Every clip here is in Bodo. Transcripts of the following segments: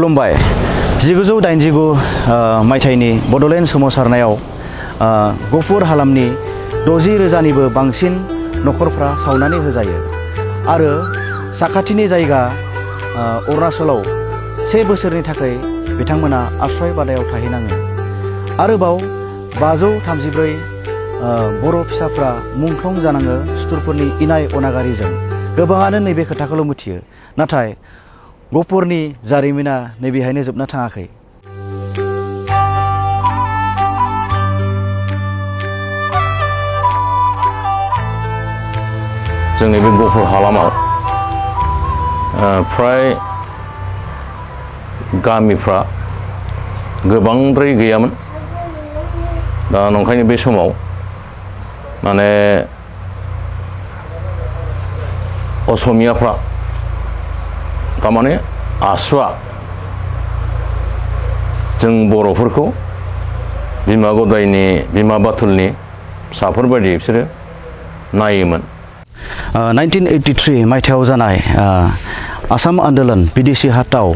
खुलुमबाय 1989 मायथाइनि बड'लेण्ड सोमावसारनायाव गफुर हालामनि 60,000निबो बांसिन नखरफ्रा सावनानै होजायो आरो साखाथिनि जायगा अरुणाचलाव 1 बोसोरनि थाखाय बिथांमोना आश्रय बादायाव थाहैनाङो आरोबाव 534 बर' फिसाफ्रा मुंख्लं जानाङो सुथुरफोरनि इनाय अनागारिजों गोबाङानो नैबे खोथाखौल' मिथियो नाथाय गफुरनि जारिमिना नैबेहायनो जोबना थाङाखै जोंनि बे गफुर हालामाव फ्राय गामिफ्रा गोबांद्राय गैयामोन दा नंखायनो बे समाव माने असमियाफ्रा तारमाने आसुआ जों बर'फोरखौ बिमा गदायनि बिमा बाथुलनि फिसाफोर बायदि बिसोरो नायोमोन 1983 मायथाइयाव जानाय आसाम आन्दोलन बिदेशी हाटाव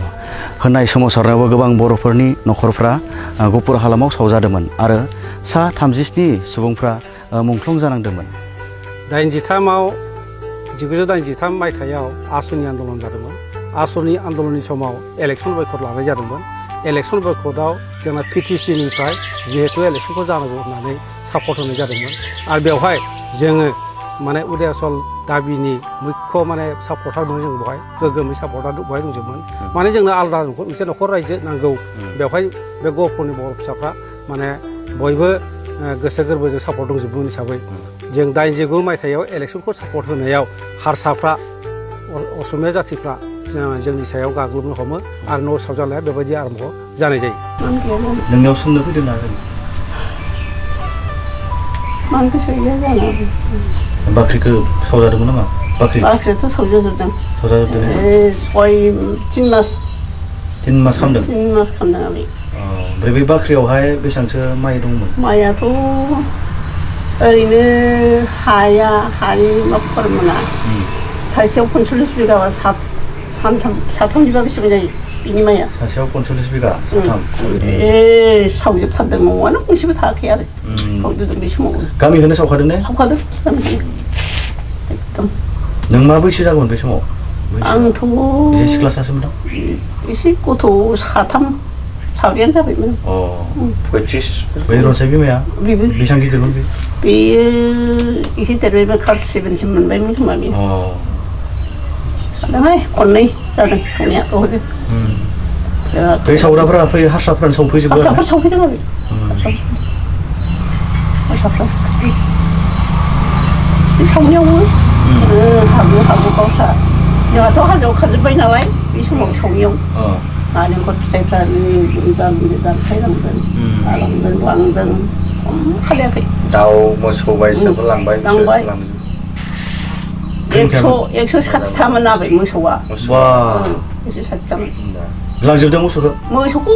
होनाय सोमावसारनायावबो गोबां बर'फोरनि नखरफ्रा गफुर हालामाव सावजादोंमोन आरो सा 37 सुबुंफ्रा मुंख्लं जानांदोंमोन 1983 मायथाइयाव आसुनि आन्दलन जादोंमोन आसुनि आन्दलननि समाव इलेक्सन बयकट लानाय जादोंमोन इलेक्सन बयकटआव जोंना पिटिसिनिफ्राय जिहेतु इलेक्सनखौ जानांगौ होननानै सापर्ट होनाय जादोंमोन आरो बेवहाय जोङो माने उदयाचल दाबिनि मुख्य माने सापर्टार दं जों बेवहाय गोग्गोमै सापर्टार बेवहाय दंजोबमोन माने जोंनो आलादा मोनसे नखर रायजो नांगौ बेवहाय बे गफुरनि बर' फिसाफ्रा माने बयबो गोसो गोरबोजों सापर्ट दंजोबोमोन हिसाबै जों 89 मायथाइयाव इलेक्सनखौ सापर्ट होनायाव हारसाफ्रा असमिया जाथिफ्रा जोंनि सायाव गाग्लोबनो हमो आरो न' सावजानाया बेबायदि आरम्भ जानाय जायो नोंनियाव सोंनो फैदों ना जों बाख्रिखौ सावजादोंमोन नामा बाख्रियाथ' सावजाजोबदों तीन मास खालामदों आबै ओमफ्राय बे बाख्रियावहाय बेसेबांसो माइ दंमोन माइयाथ' ओरैनो हानि माफोर मोना सासेयाव 45 बिगाबा साथाम बिगा बेसेबां जायो बिनि माइया सासेयाव 45 बिगा सावजोबथारदों न'आनो गंसेबो थायाखै आरो सावजोबदों बे समाव गामिखौनो सावखादों ने सावखादों एकदम नों मा बैसो जागौमोन बे समाव आंथ' एसे सिख्ला सासेमोन दां एसे गथ' साथाम साब्रैयानो जाबायमोन 35 बै रनसाय बिमाया बेसेबां गिदिरमोन बेयो एसे देरबायमोन क्लास 7सिम मोनबायमोन खोमा बेयो जादोंहाय खननै जादों सावनाया दहायबो बे सावग्राफोरा फै हारसाफ्रानो सावफैजोबो हारसाफोर सावफैदों आरो हारसाफ्रा बे सावनायावबो हागौ गावसा जोंहाथ' हाजोआव खारजोब्बाय नालाय बे समाव सावनायाव नारेंखल फिथाइफ्रा दानफायलांदों लांदों खालायाखै दाउ मोसौ बायदिसिनाबो लांबाय 160थामोन आबै मोसौआ 160थामोन लांजोबदों मोसौखौ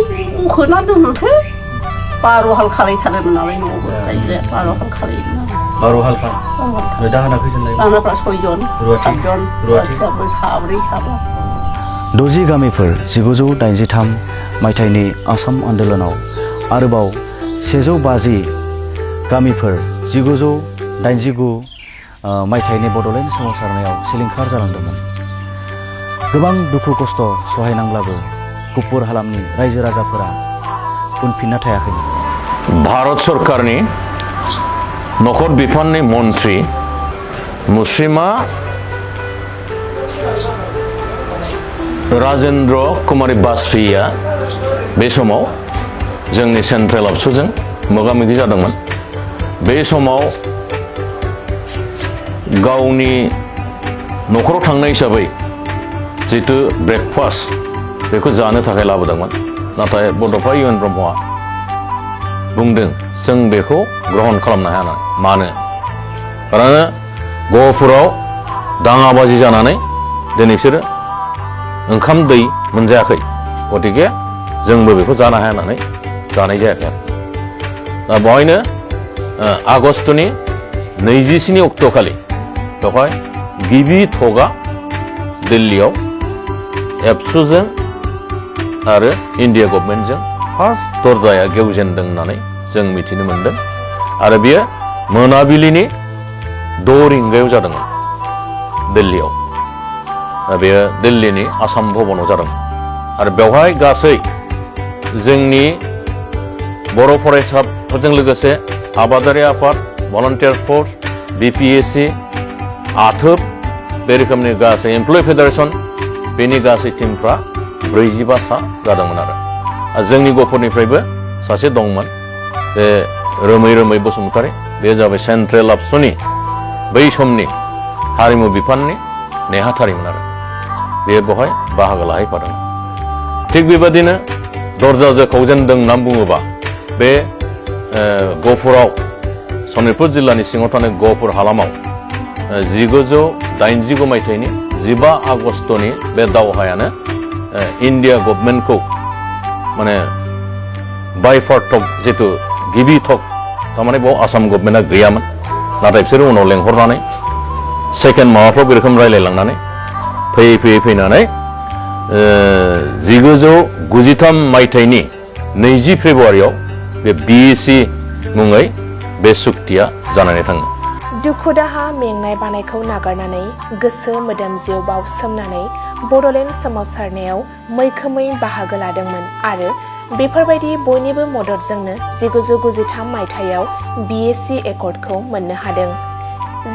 होना दोननोथो 12 हाल खालायथारोमोन नालाय न'आवबो रायजोआ 12 हाल खालायोमोन 12 हालखा दाहोना खैजोन लायो दाहोनाफ्रा 6 जन 7 जन रुवाथियाबो साब्रै साबा 60 गामिफोर 1983 मायथाइनि आसाम आन्दोलनाव आरोबाव 150 गामिफोर 1989 मायथाइनि बड'लेण्ड सोमावसारनायाव सिलिंखार जालांदोंमोन गोबां दुखु खस्थ' सहायनांब्लाबो गफुर हालामनि रायजो राजाफोरा उनफिनना थायाखैमोन भारत सरकारनि नखर बिफाननि मन्त्रि मुस्रिमा राजेन्द्र कुमारी बाजपेयीया बे समाव जोंनि सेन्ट्रेल आबसुजों मोगा मोगि जादोंमोन बे समाव गावनि नखराव थांनाय हिसाबै जितु ब्रेकफास्ट बेखौ जानो थाखाय लाबोदोंमोन नाथाय बड'फा इउएन ब्रह्मआ बुंदों जों बेखौ ग्रहण खालामनो हाया मानो खारन गहपुराव दाङाबाजि जानानै दिनै बिसोरो ओंखाम दै मोनजायाखै गतिके जोंबो बेखौ जानो हाया होननानै जानाय जायाखै दा बेवहायनो आगस्तनि 27 अक्ट'खालि बेवहाय गिबि थगा दिल्लीयाव एबसुजों आरो इन्डिया गभर्नमेन्टजों फार्स्ट दरजाया गेवजेनदों होननानै जों मिथिनो मोनदों आरो बेयो मोनाबिलिनि 6 रिंगायाव जादोंमोन दिल्लीयाव बेयो दिल्लीनि आसाम भवनाव जादोंमोन आरो बेवहाय गासै जोंनि बर' फरायसाफोरजों लोगोसे आबादारि आफाद भलन्टियार फर्स BPSC आथोब बे रोखोमनि गासै एमप्लय फेडारेसन बेनि गासै टीमफ्रा 45 सा जादोंमोन आरो जोंनि गफुरनिफ्रायबो सासे दंमोन बे रोमै बसुमतारी बे जाबाय सेन्ट्रेल आबसुनि बै समनि हारिमु बिफाननि नेहाथारिमोन आरो बे बेवहाय बाहागो लाहैफादोंमोन थिग बेबादिनो दरजाजों खावजेनदों होनना बुङोबा बे गफुराव सनितपुर जिल्लानि सिङाव थानाय गफुर हालामाव 1989 मायथाइनि 15 आगस्तनि बे दावहायानो इन्डिया गभर्नमेन्टखौ माने बायफार थक जितु गिबि थक थारमाने बेयाव आसाम गभर्नमेन्टआ गैयामोन नाथाय बिसोरो उनाव लेंहरनानै सेकेन्ड माबाफ्राव बे रोखोम रायलायलांनानै फैनानै 1993 मायथाइनि 20 फेब्रुवारियाव बे BSc मुङै बे सुक्तिया जानानै थाङो दुखु दाहा मेंनाय बानायखौ नागारनानै गोसो मोदोम जिउ बावसोमनानै बड'लेण्ड सोमावसारनायाव मैखोमै बाहागो लादोंमोन आरो बेफोरबायदि बयनिबो मददजोंनो 1993 मायथाइयाव BSc एकर्डखौ मोननो हादों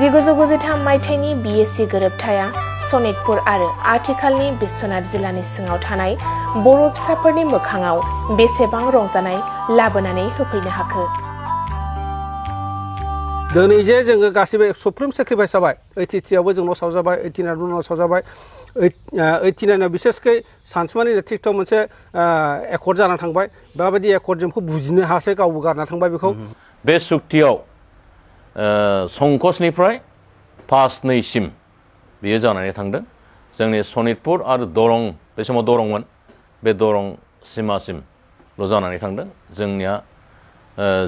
1993 मायथाइनि BSc गोरोबथाया सनितपुर आरो आथिखालनि बिश्वनाथ जिल्लानि सिङाव थानाय बर' फिसाफोरनि मोखाङाव बेसेबां रंजानाय लाबोनानै होफैनो हाखो दिनै जे जोङो गासिबो सुप्रिम सेक्रिफाइस जाबाय 83आवबो जोंनाव सावजाबाय 89आवबो जोंनाव सावजाबाय 89आव बिसेसकै सानसुमानि नेतृत्व मोनसे एकर्ड जानानै थांबाय बेबायदि एकर्ड जोंखौ बुजिनो हासै गावबो गारना थांबाय बेखौ बे सुक्तियाव संकसनिफ्राय पास 2 सिम बेयो जानानै थांदों जोंनि सनितपुर आरो दरं बे समाव दरंमोन बे दरं सिमासिमल' जानानै थांदों जोंनिया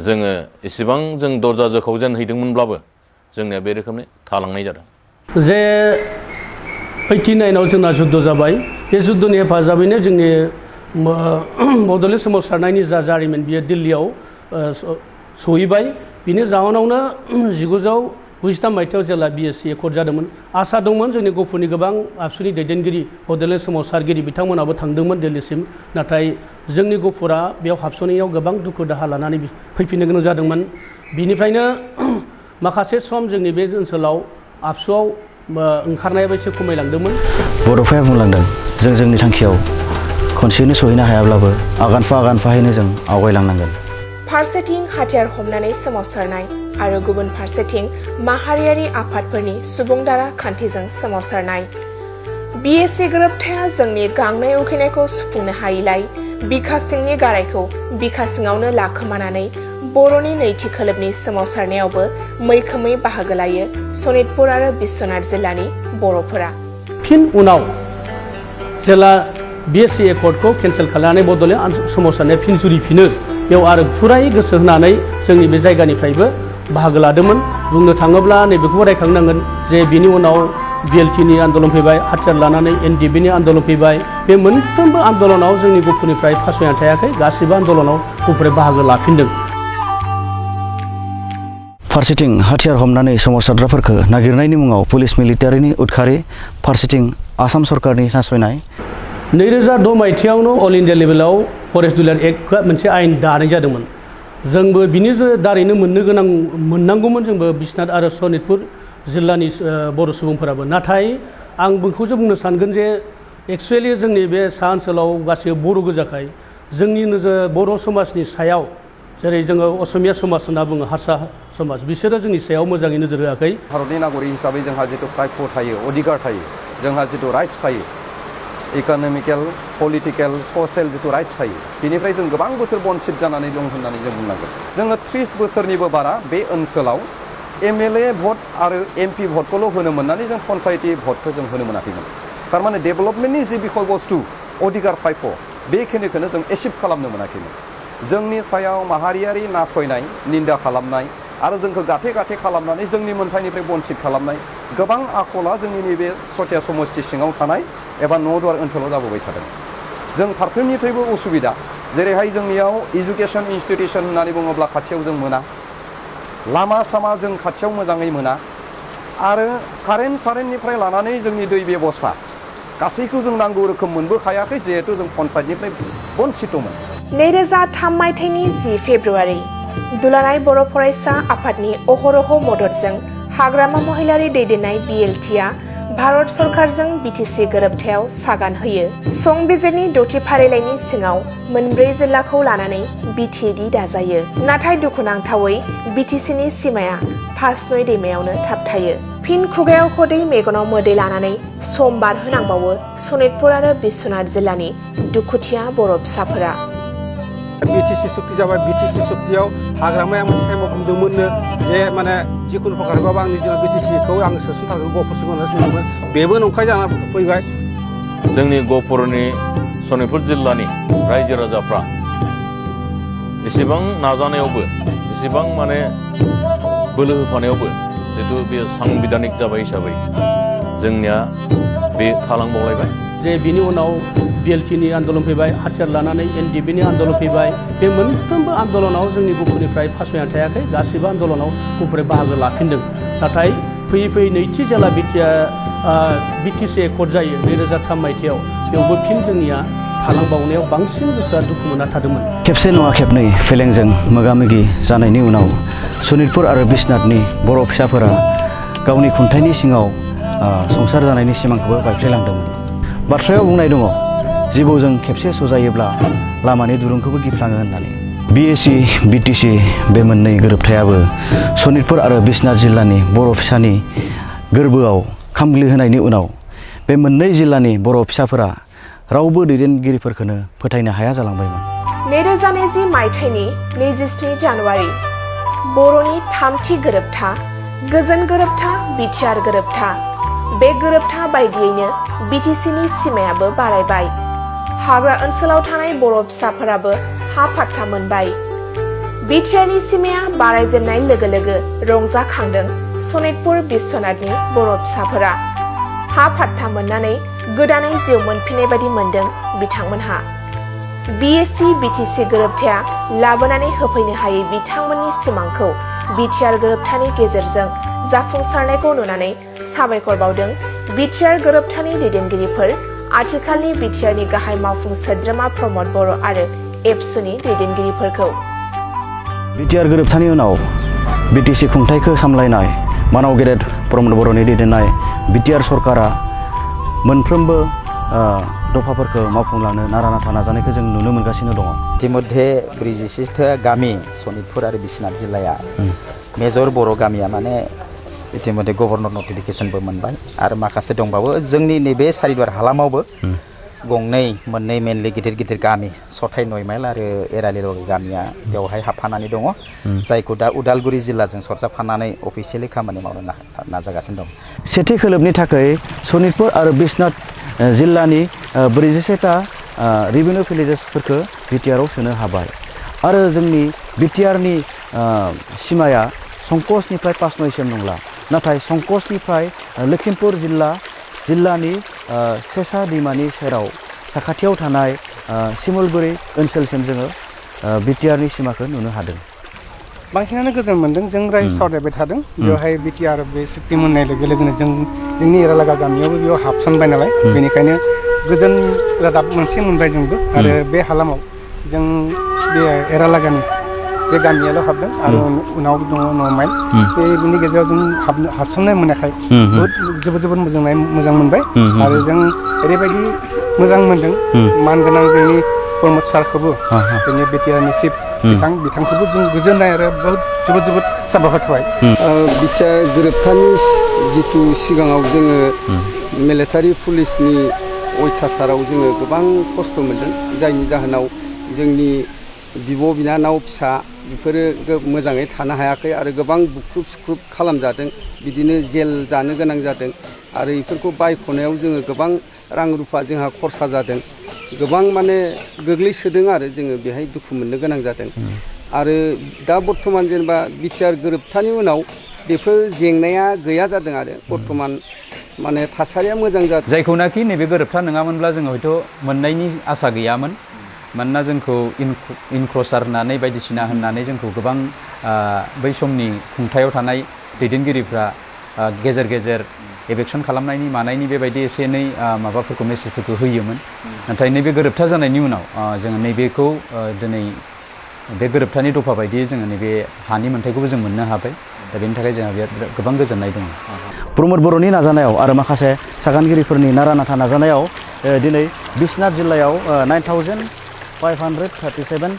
जोङो इसेबां जों दरजा खावजेन हैदोंमोनब्लाबो जोंनिया बे रोखोमनि थालांनाय जादों जे 89आव जोंना जुद्ध जाबाय बे जुद्धनि हेफाजाबैनो जोंनि बड'लेण्ड सोमावसारनायनि जा जारिमिन बियो दिल्लीयाव सहैबाय बिनि जाहोनावनो 1993 मायथाइयाव जेला BSc एकर्ड जादोंमोन आसा दंमोन जोंनि गफुरनि गोबां आबसुनि दैदेनगिरि बड'लेण्ड सोमावसारगिरि बिथांमोनाबो थांदोंमोन दिल्लीसिम नाथाय जोंनि गफुरा बेयाव हाबस'नायाव गोबां दुखु दाहा लानानै फैफिननो गोनां जादोंमोन बिनिफ्रायनो माखासे सम जोंनि बे ओनसोलाव आबसुआव ओंखारनायाबो एसे खमायलांदोंमोन बड'फाया बुंलांदों जों जोंनि थांखियाव खनसेनो सहैनो हायाब्लाबो आगानफायैनो जों आवगायलांनांगोन फारसेथिं हाथियार हमनानै सोमावसारनाय आरो गुबुन फारसेथिं माहारियारि आफादफोरनि सुबुंदारा खान्थिजों सोमावसारनाय BSc गोरोबथाया जोंनि गांनाय उखैनायखौ सुफुंनो हायैलाय बिखा सिंनि गारायखौ बिखा सिङावनो लाखोमानानै बर'नि नैथि खोलोबनि सोमावसारनायावबो मैखोमै बाहागो लायो सनितपुर आरो बिश्वनाथ जिल्लानि बर'फोरा फिन उनाव जेला BSc एकर्डखौ केन्सेल खालामनानै बड'लेण्ड सोमावसारनाया फिन जुरिफिनो बेयाव आरो फुरायै गोसो होनानै जोंनि बे जायगानिफ्रायबो बाहागो लादोंमोन बुंनो थाङोब्ला नैबेखौबो रायखांनांगोन जे बिनि उनाव BLPनि आन्दलन फैबाय हाथियार लानानै NDBनि आन्दलन फैबाय बे मोनफ्रोमबो आन्दलनाव जोंनि गफुरनिफ्राय फासयना थायाखै गासिबो आन्दलनाव गफुरा बाहागो लाफिनदों फारसेथिं हाथियार हमनानै सोमावसारग्राफोरखौ नागिरनायनि मुङाव पुलिस मिलिटारिनि उदखारि फारसेथिं आसाम सरकारनि नासयनाय 2006 मायथाइयावनो अल इन्डिया लेभेलाव फरेस्ट डिलार एक्ट मोनसे आयेन दानाय जादोंमोन जोंबो बिनि दारैनो मोननांगौमोन जोंबो बिश्वनाथ आरो सनितपुर जिल्लानि बर' सुबुंफोराबो नाथाय आं बेखौसो बुंनो सानगोन जे एक्सुवेलि जोंनि बे सा ओनसोलाव गासैबो बर' गोजाखाय जोंनि बर' समाजनि सायाव जेरै जोङो असमिया समाज होनना बुङो हारसा समाज बिसोरो जोंनि सायाव मोजाङै नोजोर होआखै भारतनि नागरिक हिसाबै जोंहा जितु प्राप्य थायो अधिकार थायो जोंहा जितु राइट्स थायो इक'नमिकेल पलिटिकेल ससियेल जितु राइट्स थायो बेनिफ्राय जों गोबां बोसोर बन्चित जानानै दं होननानै जों बुंनांगोन जोङो 30 बोसोरनिबो बारा बे ओनसोलाव MLA भट आरो MP भटखौल' होनो मोननानै जों पन्सायती भटखौ जों होनो मोनाखैमोन थारमाने डेभेलपमेन्टनि जि बिखय बस्तु अधिकार प्राप्य बेखिनिखौनो जों एचिभ खालामनो मोनाखैमोन जोंनि सायाव माहारियारि नासयनाय निन्दा खालामनाय आरो जोंखौ गाथे खालामनानै जोंनि मोनथायनिफ्राय बन्चित खालामनाय गोबां आखला जोंनि नैबे सथिया समष्टि सिङाव थानाय एबा न'दुवार ओनसोलाव जाबोबाय थादों जों फारफ्रोमनिफ्रायबो उसुबिदा जेरैहाय जोंनियाव इडुकेसन इनस्टिटिउसन होननानै बुङोब्ला खाथियाव जों मोना लामा सामा जों खाथियाव मोजाङै मोना आरो कारेन्ट सारेन्टनिफ्राय लानानै जोंनि दै बेबस्था गासैखौ जों नांगौ रोखोम मोनबोखायाखै जिहेतु जों पन्सायतनिफ्राय बन्सितमोन 2003 मायथाइनि 10 फेब्रुवारि दुलाराय बर' फरायसा आफादनि अहरह मददजों हाग्रामा महिलारि दैदेननाय BLTआ भारत सरकारजों BTC गोरोबथायाव सागान होयो। संबिजिरनि 6थि फारिलाइनि सिङाव मोनब्रै जिल्लाखौ लानानै BTD दाजायो। नाथाय दुखुनांथावै BTCनि सिमाया फासनय दैमायावनो थाबथायो। फिन खुगायाव खदै मेगनाव मोदै लानानै सम बारहोनांबावो सनितपुर आरो बिश्वनाथ जिल्लानि दुखुथिया बर' फिसाफोरा। BTC सुक्ति जाबाय BTC सुक्तियाव हाग्रामाया मोनसे टाइमाव बुंदोंमोननो जे माने जिखुनु प्रकारबाबो आंनि दिनाव BTCखौ आं सोसनथारगोन गहपुरसिम होनना सोंदोंमोन बेबो नंखाय जाना फैबाय। जोंनि गहपुरनि सनितपुर जिल्लानि रायजो राजाफ्रा एसेबां नाजानायावबो एसेबां माने बोलो होफानायावबो जिहेतु बे सांबिधानिक जाबाय हिसाबै जोंनिया बे थालांबावलायबाय जे बिनि उनाव BLTनि आन्दलन फैबाय हाथियार लानानै NDBनि आन्दलन फैबाय बे मोनफ्रोमबो आन्दलनाव जोंनि गुफुरनिफ्राय फासयना थायाखै गासिबो आन्दलनाव गुफुरै बाहागो लाफिनदों नाथाय फैयै फैयै नैथि जेला BTC एकर्ड जायो 2003 मायथाइयाव बेयावबो फिन जोंनिया थालांबावनायाव बांसिन गोसोआ दुखु मोनना थादोंमोन। खेबसे नङा खेबनै फेलेंजों मोगा मोगि जानायनि उनाव सनितपुर आरो बिश्वनाथनि बर' फिसाफोरा गावनि खुंथायनि सिङाव संसार जानायनि सिमांखौबो बायफ्लेलांदोंमोन। बाथ्रायाव बुंनाय दङ जिबौजों खेबसे सजायोब्ला लामानि दुरुंखौबो गिफ्लाङो होननानै। BAC BTC बे मोननै गोरोबथायाबो सनितपुर आरो बिश्वनाथ जिल्लानि बर' फिसानि गोरबोआव खामग्लि होनायनि उनाव बे मोननै जिल्लानि बर' फिसाफोरा रावबो दैदेनगिरिफोरखौनो फोथायनो हाया जालांबायमोन। 2020 मायथाइनि 27 जानुवारि बर'नि थामथि गोरोबथा गोजोन गोरोबथा बिटिआर गोरोबथा बे गोरोबथा बायदियैनो BTCनि सिमायाबो बारायबाय। हाग्रा ओनसोलाव थानाय बर' फिसाफोराबो हा फाट्टा मोनबाय। BTRनि सिमाया बारायजेननाय लोगो लोगो रंजाखांदों सनितपुर बिश्वनाथनि बर' फिसाफोरा। हा फाट्टा मोननानै गोदानै जिउ मोनफिननाय बायदि मोनदों बिथांमोनहा। BAC BTC गोरोबथाया लाबोनानै होफैनो हायै बिथांमोननि सिमांखौ BTR गोरोबथानि गेजेरजों जाफुंसारनायखौ नुनानै साबायखर बावदों BTR गोरोबथानि दैदेनगिरिफोर आथिखालनि BTRनि गाहाय मावफुं सोद्रोमा प्रमद बर' आरो एबसुनि दैदेनगिरिफोरखौ। BTR गोरोबथानि उनाव BTC खुंथायखौ सामलायनाय मानाव गेदेर प्रमद बर'नि दैदेननाय BTR सरकारा मोनफ्रोमबो दफाफोरखौ मावफुंलांनो नारा नाथा नाजानायखौ जों नुनो मोनगासिनो दङ। इतिमध्ये 46 गामि सनितपुर आरो बिश्वनाथ जिल्लाया मेजर बर' गामिया माने इतिमध्ये गभर्नर नटिफिकेशनबो मोनबाय आरो माखासे दंबावो जोंनि नैबे सारिद्वार हालामावबो मोननै मेनलि गिदिर गिदिर गामि सथाय 9 माइल आरो एरालिल गामिया बेवहाय हाबफानानै दङ जायखौ दा उदालगुरि जिल्लाजों सरजाबफानानै अफिसियेलि खामानि मावनो नाजागासिनो दं। सेथि खोलोबनि थाखाय सनितपुर आरो बिश्वनाथ जिल्लानि 47टा रेभिनिउ भिलेजेसफोरखौ BTRआव सोनो हाबाय आरो जोंनि BTRनि सिमाया संकसनिफ्राय पासनयसिम नंला नाथाय संकसनिफ्राय लखिमपुर जिल्लानि सेसा दैमानि सेराव साखाथियाव थानाय सिमलगुरि ओनसोलसिम जोङो BTRनि सिमाखौ नुनो हादों। बांसिनानो गोजोन मोनदों जों सावरायबाय थादों बेवहाय BTR बे सुक्ति मोननाय लोगो लोगोनो जोंनि एरालागा गामियावबो बेयाव हाबसनबाय नालाय बेनिखायनो गोजोन रादाब मोनसे मोनबाय जोंबो आरो बे हालामाव जों बे एरालागानि बे गामियाल' हाबदों आरो उनाव दङ 9 माइल बेनि गेजेराव जों हाबसननाय मोनाखै जोबोद मोजां मोनबाय आरो जों ओरैबायदि मोजां मोनदों मानगोनां जोंनि प्रमद सारखौबो जोंनि BTRनि चिफ बिथांखौबो जों गोजोननाय आरो जोबोद साबायखर थाबाय। BTR गोरोबथानि जिथु सिगाङाव जोङो मिलिटारि पुलिसनि अयथासाराव जोङो गोबां खस्थ' मोनदों जायनि जाहोनाव जोंनि बिब' बिनानाव फिसा बेफोरो मोजाङै थानो हायाखै आरो गोबां बुख्रुब सुख्रुब खालामजादों बिदिनो जेल जानो गोनां जादों आरो बेफोरखौ बायख'नायाव जोङो गोबां रां रुफा जोंहा खरसा जादों गोबां माने गोग्लैसोदों आरो जोङो बेहाय दुखु मोननो गोनां जादों आरो दा बर्थमान जेनेबा BTR गोरोबथानि उनाव बेफोर जेंनाया गैया जादों आरो बर्थमान माने थासारिया मोजां जादों जायखौनाखि नैबे गोरोबथा नङामोनब्ला जोङो हयथ' मोननायनि आसा गैयामोन मानोना जोंखौ इनक्रसार होननानै बायदिसिना होननानै जोंखौ गोबां बै समनि खुंथायाव थानाय दैदेनगिरिफ्रा गेजेर गेजेर एभेक्सन खालामनायनि मानायनि बेबायदि एसे एनै माबाफोरखौ मेसेजफोरखौ होयोमोन नाथाय नैबे गोरोबथा जानायनि उनाव जोङो नैबेखौ दिनै बे गोरोबथानि दफा बायदियै जोङो नैबे हानि मोन्थायखौबो जों मोननो हाबाय दा बेनि थाखाय जोंहा बिराद गोबां गोजोननाय दङ प्रमद बर'नि नाजानायाव आरो माखासे सागानगिरिफोरनि नारा नाथा नाजानायाव दिनै बिश्वनाथ जिल्लायाव 9537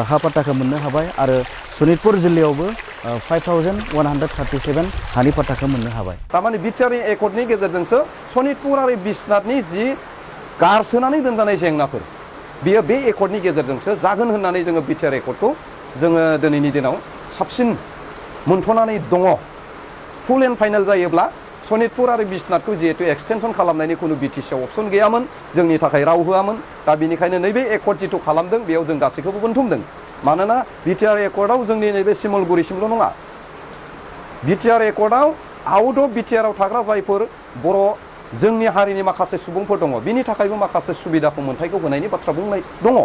हा पाट्टाखौ मोननो हाबाय आरो सनितपुर जिल्लायावबो 5137 हानि पाट्टाखौ मोननो हाबाय तारमाने बिटिआरनि एकर्डनि गेजेरजोंसो सनितपुर आरो बिश्वनाथनि जि गारसोनानै दोनजानाय जेंनाफोर बियो बे एकर्डनि गेजेरजोंसो जागोन होननानै जोङो बिटिआर एकर्डखौ जोङो दिनैनि दिनाव साबसिन मोनथ'नानै दङ फुल एन्ड फाइनाल जायोब्ला सनितपुर आरो बिश्वनाथखौ जिहेतु एक्सटेनसन खालामनायनि खुनु बिटिसिआव अपसन गैयामोन जोंनि थाखाय राव होआमोन दा बेनिखायनो नैबे एकर्ड जिथु खालामदों बेयाव जों गासैखौबो बोनथुमदों मानोना बिटिआर एकर्डआव जोंनि नैबे सिमलगुरिसिमल' नङा बिटिआर एकर्डआव आउट अफ बिटिआरआव थाग्रा जायफोर बर' जोंनि हारिनि माखासे सुबुंफोर दङ बिनि थाखायबो माखासे सुबिदाखौ मोनथायखौ होनायनि बाथ्रा बुंनाय दङ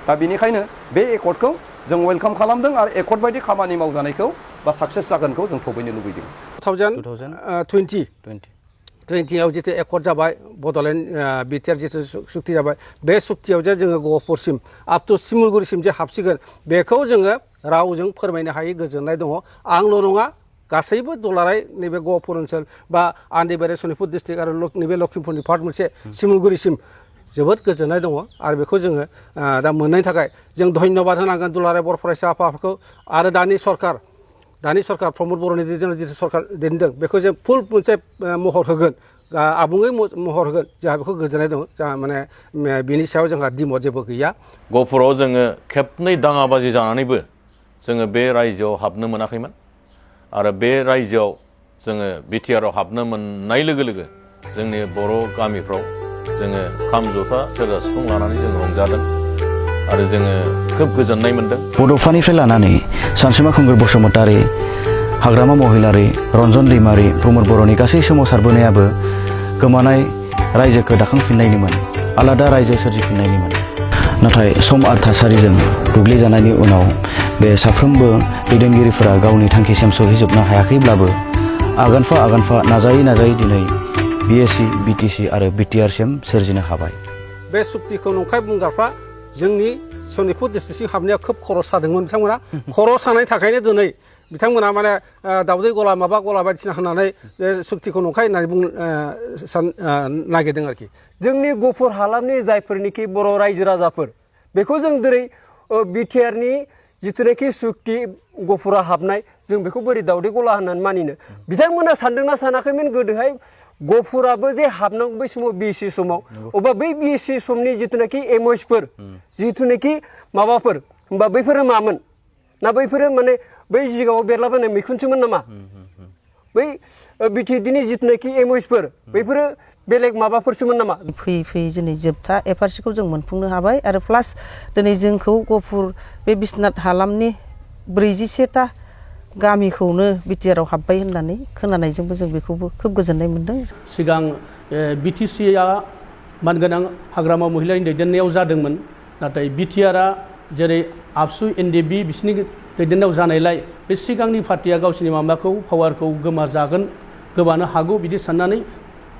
दा बेनिखायनो बे एकर्डखौ जों वेलकाम खालामदों आरो एकर्ड बायदि खामानि मावजानायखौ बा साक्सेस जागोनखौ जों थबैनो लुबैदों 2020आव जितु एकर्ड जाबाय बड'लेण्ड बिटिआर जितु सुक्ति जाबाय बे सुक्तियाव जे जोङो गहपुरसिम आप टु सिमलगुरिसिम जे हाबसिगोन बेखौ जोङो रावजों फोरमायनो हायै गोजोननाय दङ आंल' नङा गासैबो दुलाराय नैबे गहपुर ओनसोल बा आन्दैबारि सनितपुर डिस्ट्रिक्ट आरो नैबे लखिमपुरनि पार्ट मोनसे सिमलगुरिसिम जोबोद गोजोननाय दङ आरो बेखौ जोङो दा मोननायनि थाखाय जों धन्यबाद होनांगोन दुलाराय बर' फरायसा आफादखौ आरो दानि सरकार प्रमद बर'नि जिथु सरकार दैदेनदों बेखौ जों फुल मोनसे महर होगोन आबुङै महर होगोन जोंहा बेखौ गोजोननाय दङ जोंहा माने बिनि सायाव जोंहा दिमत जेबो गैया गहपुराव जोङो खेबनै दाङाबाजि जानानैबो जोङो बे रायजोआव हाबनो मोनाखैमोन आरो बे रायजोआव जोङो बिटिआरआव हाबनो मोननाय लोगो लोगो जोंनि बर' गामिफ्राव जोङो खाम जथा सेरजा सिफुं लानानै जों रंजादों आरो जोङो खोब गोजोननाय मोनदों बड'फानिफ्राय लानानै सानसुमा खुंगुर बसुमतारी हाग्रामा महिलारी रन्जन दैमारी प्रमद बर'नि गासै सोमावसारबोनायाबो गोमानाय रायजोखौ दाखांफिननायनिमोन आलादा रायजो सोरजिफिननायनिमोन नाथाय सम आरो थासारिजों बुग्लिजानायनि उनाव बे साफ्रोमबो दैदेनगिरिफोरा गावनि थांखिसिम सौहैजोबनो हायाखैब्लाबो आगानफा नाजायै दिनै बिएसि बिटिसि आरो बिटिआरसिम सोरजिनो हाबाय बे सुक्तिखौ नंखाय बुंग्राफ्रा जोंनि सनितपुर डिस्ट्रिक्टसिम हाबनायाव खोब खर' सादोंमोन बिथांमोना खर' सानायनि थाखायनो दिनै बिथांमोना माने दावदै गला माबा गला बायदिसिना होनानै बे सुक्तिखौ नंखाय होननानै नागिरदों आरोखि जोंनि गहपुर हालामनि जायफोरनिखि बर' रायजो राजाफोर बेखौ जों दिनै बिटिआरनि जिथुनाखि सुक्ति गहपुरा हाबनाय जों बेखौ बोरै दावदै गला होननानै मानिनो बिथांमोना सानदोंना सानाखैमोन गोदोहाय गहपुराबो जे हाबनांगौ बै समाव बिएसि समाव अबा बै बिएसि समनि जिथुनाखि एमएसफोर जिथुनाखि माबाफोर होमबा बैफोरो मामोन ना बैफोरो माने बै जिगाङाव बेरलाबायनाय मैखुनसोमोन नामा बै बिटिआरनि जिथुनाखि एमएसफोर बैफोरो बेलेग माबाफोरसोमोन नामा फैयै फैयै दिनै जोबथा एफआरसिखौ जों मोनफुंनो हाबाय आरो प्लास दिनै जोंखौ गहपुर बे बिश्वनाथ हालामनि 41टा गामिखौनो बिटिआरआव हाबबाय होननानै खोनानायजोंबो जों बेखौबो खोब गोजोननाय मोन्दों सिगां बिटिसिआ मानगोनां हाग्रामा महिलारिनि दैदेननायाव जादोंमोन नाथाय बिटिआरआ जेरै आबसु एनडिएफबि बिसोरनि दैदेननायाव जानायलाय बे सिगांनि पार्टिया गावसिनि माबाखौ पावारखौ गोमानो हागौ बिदि साननानै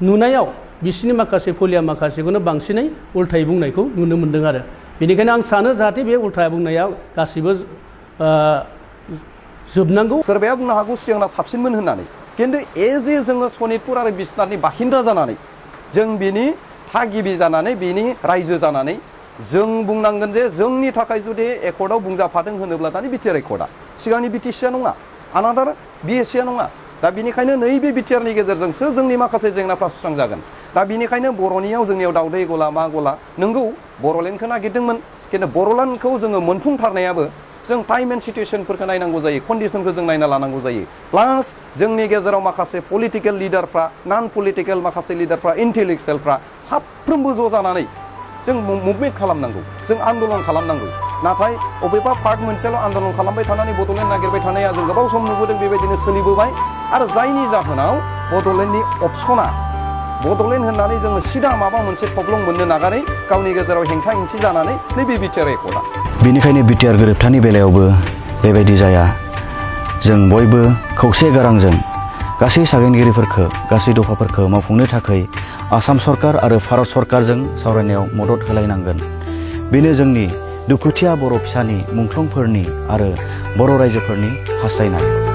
नुनायाव बिसोरनि माखासे फलिया माखासेखौनो बांसिनै उल्थायै बुंनायखौ नुनो मोन्दों आरो बेनिखायनो आं सानो जाहाथे बे उल्था बुंनाया गासिबो जोबनांगौ सोरबाया बुंनो हागौ सिगांना साबसिनमोन होननानै खिन्थु एज ए जोङो सनितपुर आरो बिश्वनाथनि बासिन्दा जानानै जों बिनि थागिबि जानानै बिनि रायजो जानानै जों बुंनांगोन जे जोंनि थाखाय जुदि एकर्डआव बुंजाफादों होनोब्ला दानि बिटिआर एकर्डआ सिगांनि बिटिसिआ नङा आनादार बिएससिआ नङा दा बिनिखायनो नैबे बिटिआरनि गेजेरजोंसो जोंनि माखासे जेंनाफ्रा सुस्रांजागोन दा बिनिखायनो बर'नियाव जोंनियाव दावदै गला मा गला नंगौ बर'लेण्डखौ नागिरदोंमोन खिन्थु बर'लेण्डखौ जोङो मोनफुंथारनायाबो जों टाइम एन्ड सिचुएसनफोरखौ नायनांगौ जायो कन्डिसनखौ जों नायना लानांगौ जायो प्लास जोंनि गेजेराव माखासे पलिटिकेल लिडारफ्रा नन पलिटिकेल माखासे लिडारफ्रा इन्टेलेक्सुयेलफ्रा साफ्रोमबो ज' जानानै जों मुभमेन्ट खालामनांगौ जों आन्दलन खालामनांगौ नाथाय अबेबा पार्ट मोनसेल' आन्दलन खालामबाय थानानै बड'लेण्ड नागिरबाय थानाया जों गोबाव सम नुबोदों बेबायदिनो सोलिबोबाय आरो जायनि जाहोनाव बड'लेण्डनि अपसना बड'लेण्ड होननानै जोङो सिदा माबा मोनसे थब्लं मोननो नागारै गावनि गेजेराव हेंथा हेंथि जानानै नैबे बिटिआर एकर्डआ बेनिखायनो बिटिआर गोरोबथानि बेलायावबो बेबायदि जाया जों बयबो खौसे गारांजों गासै सागेनगिरिफोरखौ गासै दफाफोरखौ मावफुंनो थाखाय आसाम सरकार आरो भारत सरकारजों सावरायनायाव मदद होलायनांगोन बेनो जोंनि दुखुथिया बर' फिसानि मुंख्लंफोरनि आरो बर' रायजोफोरनि हास्थायनाय